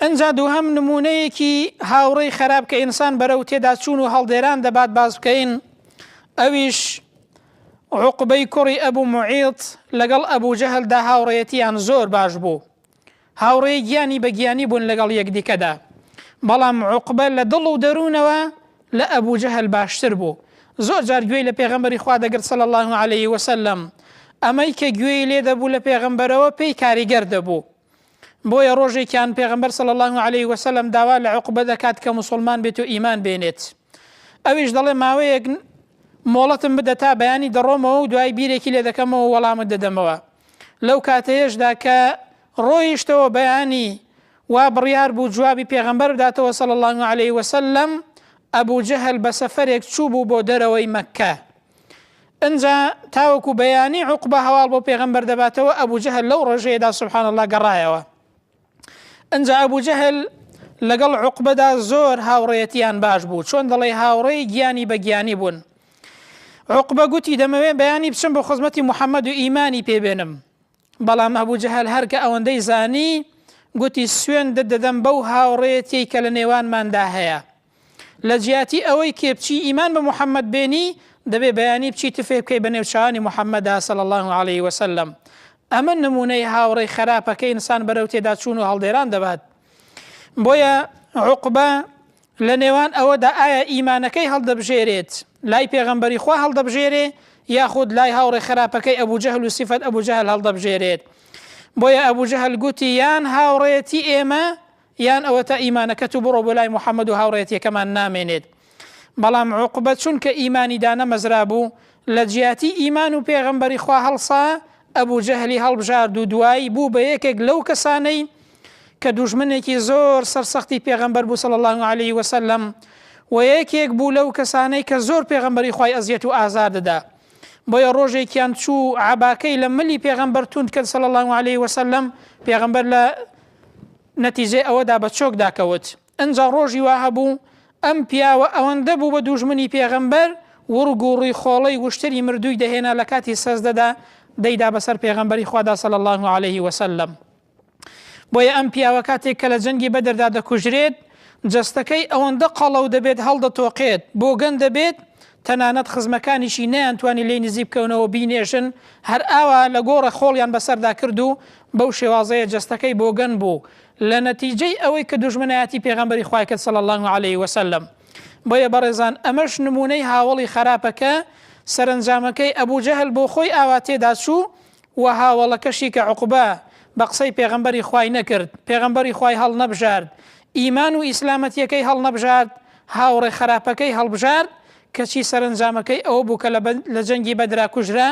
ئنجا دووهەم نموونەیەکی هاوڕێی خەراپ کە ئینسان بەرەو تێداچوون و هەڵدێران دەبات باس بکەین ئەویش عوقبەی کوڕی ئەبو موعیط لەگەڵ ئەبو جەهلدا هاوڕێیەتیان زۆر باش بوو هاوڕێی گیانی بە گیانی بوون لەگەڵ یەکدیکەدا بەڵام عوقبە لە دڵ و دەروونەوە لە ئەبو جەهل باشتر بوو زۆر جار گوێی لە پێغەمبەری خوا دەگرت صلی اللە علیه وسلم ئەمەی کە گوێی لێ دەبوو لە پێغەمبەرەوە پێی کاریگەر دەبوو بۆیە ڕۆژێکیان پێغەمبەر صلی اللە علیه وسلم داوا لە عوقبە دەکات کە موسڵمان بێت و ئیمان بێنێت ئەویش دەڵێ ماوەیەک مۆڵەتم بدە تا بەیانی دەڕۆمەوە و دوای بیرێکی لێ دەکەمەوە وەڵامت دەدەمەوە لەو کاتەیەشدا کە ڕۆیشتەوە بەیانی وا بڕیار بوو جوابی پێغەمبەر بداتەوە صلی اللە علیه وسلم ئەبو جەهل بە سەفەرێک چوو بوو بۆ دەرەوەی مەککە ئنجا تاوەکو بەیانی عوقبە هەواڵ بۆ پێغەمبەر دەباتەوە ئەبو جەهل لەو ڕۆژەیەدا سبحان اللە گەڕایەوە ئنجا ئەبو جەهل لەگەڵ عوقبەدا زۆر هاوڕێیەتیان باش بوو چۆن دەڵێ هاوڕێی گیانی بە گیانی بوون عوقبە گوتی دەمەوێ بەیانی بچم بۆ خزمەتی محەممەد و ئیمانی پێبێنم بەڵام ئەبو جەهل هەر کە ئەوەندەی زانی گوتی سوێندت دەدەم بەو هاوڕێیەتیەی کە لە نێوانماندا هەیە لە جیاتی ئەوەی کێ بچی ئیمان بە محمد بێنی دەبێ بەیانی بچی تفێ بکەی بە نێوچاوانی محمدا صلی اللە علیه وسلم ئەمە نمونەی هاوڕێی خەراپە کە ئینسان بەرەو تێداچوون و هەڵدێران دەبات بۆیە عوقبە لە نێوان ئەوەدا ئایا ئیمانەکەی هەڵدەبژێرێت لای پێغەمبەری خوا هەڵدەبژێرێ یاخود لای هاوڕێ خراپەکەی ئەبوو جەهل و سیفەت ئەبوو جەهل هەڵدەبژێرێت بۆیە ئەبوو جەهل گوتی یان هاوڕێتی ئێمە یان ئەوەتا ئیمانەکەت و بڕۆ بۆ لای محەممەد و هاوڕێتیەکەمان نامێنێت بەڵام عوقبە چونکە ئیمانی دانەمەزرابوو لە جیاتی ئیمان و پێغەمبەری خوا هەڵسا ئەبوو جەهلی هەڵبژارد و دوایی بوو بە یەکێک لەو کەسانەی کە دوژمنێکی زۆر سەرسەختی پێغەمبەر بوو صلی اللە علیه وسلم و یەکێک بوو لەو کەسانەی کە زۆر پێغەمبەری خوای ئەزیەت و ئازار دەدا بۆیە ڕۆژێکیان چوو عەباکەی لە ملی پێغەمبەر توند کرد صلی اللە علیه وسلم پێغەمبەر لە نەتیجەی ئەوەدا بە چۆکدا کەوت ئنجا ڕۆژی وا هەبوو ئەم پیاوە ئەوەندە بوو بە دوژمنی پێغەمبەر وڕگ و ڕیخۆڵەی وشتری مردووی دەهێنا لە کاتی سەجدەدا دەیدا بەسەر پێغەمبەری خوادا صلی اللە علیه وسلم بۆیە ئەم پیاوە کاتێک کە لە جەنگی بەدردا دەکوژرێت جەستەکەی ئەوەندە قەڵەو دەبێت هەڵدەتۆقێت بۆگەن دەبێت تەنانەت خزمەکانیشی نەیانتوانی لێی نزیک بکەونەوە بینێژن هەر ئاوا لە گۆڕە خۆڵیان بەسەردا کرد و بەو شێوازەیە جەستەکەی بۆگەن بوو لە نەتیجەی ئەوەی کە دوژمنایەتی پێغەمبەری خوای کرد صلی اللە علیه وسلم بۆیە بەڕێزان ئەمەش نمونەی هاوەڵی خەراپە کە سەرەنجامەکەی ئەبو جەهل بۆ خۆی ئاوا تێدا چوو وە هاوەڵەکەشی کە عوقبە بە قسەی پێغەمبەری خوای نەکرد پێغەمبەری خوای هەڵنەبژارد ئیمان و ئیسلامەتیەکەی هەڵنەبژارد هاوڕێ خەراپەکەی هەڵبژارد کەچی سەرەنجامەکەی ئەوە بوو کە لە جەنگی بەدرا کوژرا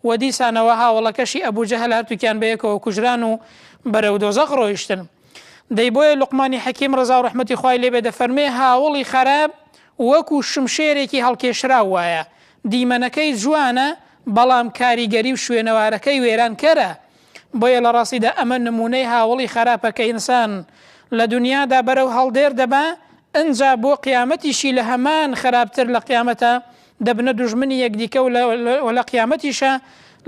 و دیسانەوە هاوەڵەکەشی ئەبو جەهل هەردووکیان بەیەکەوە کوژران و بەرەو دۆزەخ ڕۆیشتن. دەی بۆیە لوقمانی حەکیم ڕەزا و ڕەحمەتی خوای لێ بێ دەفەرموێ هاوەڵی خەراپ وەکو شمشێرێکی هەڵکێشراو وایە، دیمەنەکەی جوانە بەڵام کاریگەری و شوێنەوارەکەی وێرانکەرە. بۆیە لە ڕاستیدا ئەمە نموونەی هاوەڵی خەراپە کە ئینسان لە دونیادا بەرەو هەڵدێر دەبا ئنجا بۆ قیامەتیشی لە هەمان خەراپتر لە قیامەتا دەبنە دوژمنی یەکدیکە و لە قیامەتیشا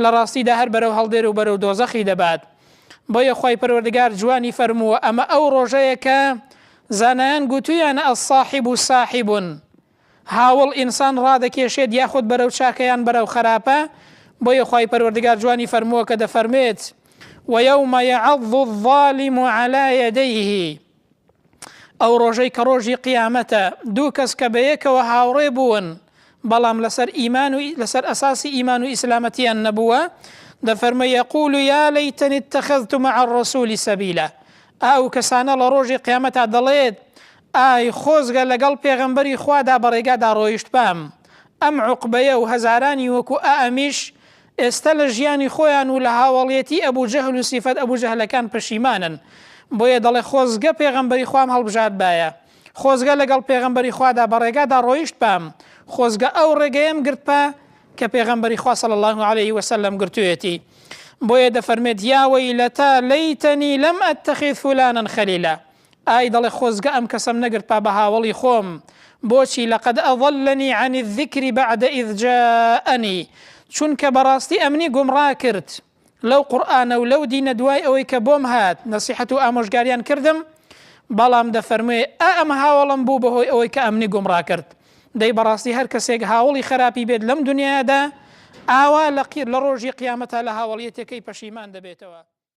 لە ڕاستیدا هەر بەرەو هەڵدێر و بەرەو دۆزەخی دەبات. بۆیە خوای پەروەردگار جوانی فەرمووە ئەمە ئەو ڕۆژەیە کە زانایان گوتویانە الصاحب ساحب هاوەڵ ئینسان ڕادەکێشێت یاخود بەرەو چاکە یان بەرەو خەراپە، بۆیە خوای پەروەردگار جوانی فەرمووە کە دەفەرموێت، ویوم یعض الظالم علی یدیه، ئەو ڕۆژەی کە ڕۆژی قیامەتە دوو کەس کە بەیەکەوە هاوڕێ بوون بەڵام لەسەر ئیمان و لەسەر ئەساسی ئیمان و ئیسلامەتیان نەبووە دەفەرمە یقول یا لیتنی اتخذت مع الرسول سبیلا ئەو کەسانە لە ڕۆژی قیامەتا دەڵێت ئای خۆزگە لەگەڵ پێغەمبەری خوادا بە ڕێگادا ڕۆیشتبام. ئەم عوقبەیە و هەزارانی وەکو ئەمیش ئێستە لە ژیانی خۆیان و لە هاوەڵیەتی ئەبو جەهل و سیفەت ئەبو جەهلەکان پەشیمانن. بۆیە دەڵێ خۆزگە پێغەمبەری خوام هەڵبژاردبایە. خۆزگە لەگەڵ پێغەمبەری خوادا بە ڕێگادا ڕۆیشتبام. خۆزگە ئەو ڕێگەیەم گرتبا کە پێغەمبەری خوا صلی اللە علیه وسلم گرتوویەتی. بۆیە دەفەرمێت یا ویلتی لیتنی لم اتخذ فلانا خلیلا. ئای دەڵێ خۆزگە ئەم کەسەم نەگرتبا بە هاوەڵی خۆم، بۆچی، لقد اضلنی عن الذکر بعد اذ جاءنی، چونکە بەڕاستی ئەمنی گومڕا کرد لەو قورئانە و لەو دینە دوای ئەوەی کە بۆم هات، نەسیحەت و ئامۆژگاریان کردم، بەڵام دەفەرموێ ئا ئەم هاوەڵەم بوو بەهۆی ئەوەی کە ئەمنی گومڕا کرد. دەی بەڕاستی هەر کەسێک هاوەڵی خەراپی بێت لەم دونیایەدا ئاوا لە لە ڕۆژی قیامەتا لە هاوەڵیەتەکەی پەشیمان دەبێتەوە.